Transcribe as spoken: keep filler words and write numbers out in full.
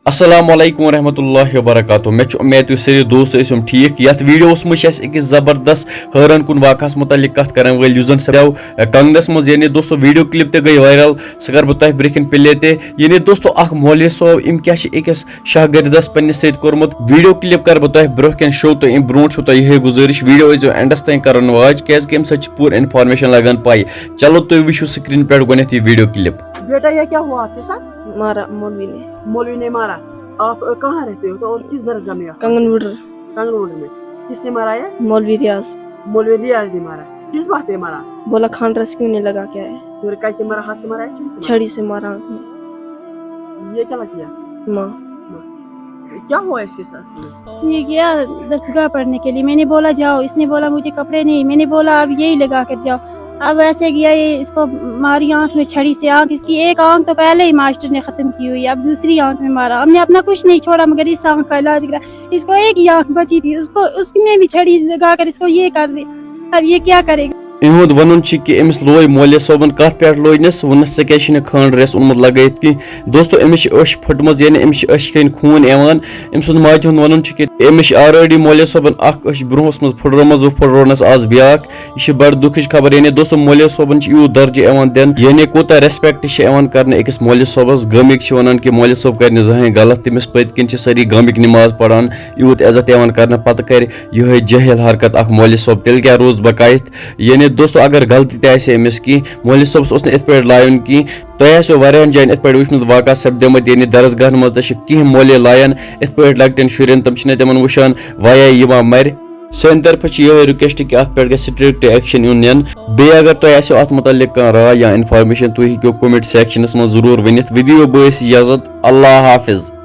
السلام علیکم ورحمۃ اللہ وبرکاتہ۔ مےٚ چھُ اُمید تُہۍ سٲری دوست ٲسِو ٹھیٖک۔ یَتھ ویٖڈیوَس منٛز چھِ اَسہِ أکِس زبردست حٲران کُن واقعَس مُتعلِق کَتھ کَرَن وٲلۍ، یُس زَن سپدیو، اَ، کنگنَس منٛز۔ یعنی دوستو، ویٖڈیو کِلِپ تہِ گٔے وائرل، سُہ کَرٕ بہٕ تۄہہِ برٛونٛہہ کِنۍ پلے تہِ۔ یعنی دوستو، اَکھ مولوی صٲب، أمۍ کیٛاہ چھِ أکِس شاگردَس پنٛنِس سۭتۍ کوٚرمُت۔ ویٖڈیو کِلِپ کَرٕ بہٕ تۄہہِ برٛونٛہہ کِنۍ شو، تہٕ اَمہِ برٛونٛٹھ چھُو تۄہہِ یِہوٚے گُزٲرِش، ویٖڈیو ٲسۍزیو اینڈَس تام کَران واچ، کیٛازِکہِ اَمہِ سۭتۍ چھِ پوٗرٕ اِنفارمیشَن لَگان پَے۔ چلو تُہۍ وٕچھِو سکریٖن پٮ۪ٹھ گۄڈٕنٮ۪تھ یہِ ویٖڈیو کِلِپ۔ بیٹا، یہ کیا ہوا آپ کے ساتھ؟ مارا مولوی نے۔ مولوی نے مارا۔ آپ، اہ، کہاں رہتے ہو تو اور کس درسگاہ میں آپ؟ کنگن وڈر۔ کنگن وڈر میں۔ کس نے مارا ہے؟ مولوی ریاض۔ مولوی ریاض نے مارا۔ کس بات پہ مارا؟ بولا کھانڈ رس کیوں نہیں لگا کے آئے؟ پھر کیسے مارا؟ ہاتھ سے مارا ہے؟ کیسے مارا؟ چھڑی سے مارا آنکھ میں۔ یہ کیا کیا؟ ماں۔ کیا ہوا اس کے ساتھ؟ یہ گیا درسگاہ پڑھنے کے لیے، میں نے بولا جاؤ، اس نے بولا مجھے کپڑے نہیں، میں نے بولا اب یہی لگا کر جاؤ۔ اب ایسے گیا، یہ اس کو ماری آنکھ میں چھڑی سے، آنکھ اس کی ایک آنکھ تو پہلے ہی ماسٹر نے ختم کی ہوئی ہے، اب دوسری آنکھ میں مارا۔ ہم نے اپنا کچھ نہیں چھوڑا مگر اس آنکھ کا علاج کرا۔ اس کو ایک ہی آنکھ بچی تھی، اس کو، اس میں بھی چھڑی لگا کر اس کو یہ کر دی۔ اب یہ کیا کرے گا؟ یِہُنٛد وَنُن چھُ کہِ أمِس لوے مولوی صٲبن۔ کَتھ پٮ۪ٹھ لوجنَس؟ ووٚننَس، "ژےٚ کیٛازِ چھُنہٕ کھنٛڈ رٮ۪س اوٚنمُت لگٲیِتھ کینٛہہ؟" دوستو، أمِس چھِ أچھ پھٔٹمٕژ، یعنی أمِس چھِ أچھ کِنۍ خوٗن یِوان۔ أمۍ سُنٛد ماجہِ ہُنٛد وَنُن چھُ کہِ أمِس چھِ already مولوی صٲبن اکھ أچھ برونٛہس منٛز پھٕٹرٲومٕژ، وۄنۍ پھٕٹرٲونَس آز بیٛاکھ۔ یہِ چھِ بَڑٕ دُکھٕچ خبر، یعنی دوستو، مولوی صٲبن چھِ یوٗت درجہٕ یِوان دِنہٕ، یعنی کوٗتاہ respect چھِ یِوان کرنہٕ أکِس مولوی صٲبس۔ گامٕکۍ چھِ وَنان کہِ مولوی صٲب کرِ نہٕ زٕہٕنۍ غلط، تٔمِس پٔتۍ کِنۍ چھِ سٲری گامٕکۍ نماز پران، یوٗت عزت یِوان کرنہٕ، پتہٕ کرِ یِہوٚے جٲہِل حرکت اکھ مولوی صٲب، تیٚلہِ کیٛاہ روٗز بقایت؟ یعنی دوستو، اگر غلطی تہِ آسہِ أمِس کینٛہہ، مولوی صٲبس اوس نہٕ یِتھ پٲٹھۍ لایُن کینٛہہ۔ تۄہہِ آسیو واریاہن جاین یِتھ پٲٹھۍ وٕچھمُت واقعہ سپدیمٕتۍ، یعنی درسگاہن منٛز تہِ چھِ کینٛہہ مولوی لایان یِتھ پٲٹھۍ لۄکٹٮ۪ن شُرٮ۪ن، تِم چھِنہٕ تِمن وٕچھان، وَیا یہِ ما مرِ۔ سانہِ طرفہٕ چھِ یِہوٚے request کہِ اتھ پٮ۪ٹھ گژھِ strict action یُن نِنہٕ۔ بیٚیہِ اگر تۄہہِ آسیو اتھ مُتعلق کانٛہہ راے یا information، تُہۍ ہیٚکِو comment sectionس منٛز ضروٗر ؤنِتھ۔ video بٲیِس اجازت، اللہ حافظ۔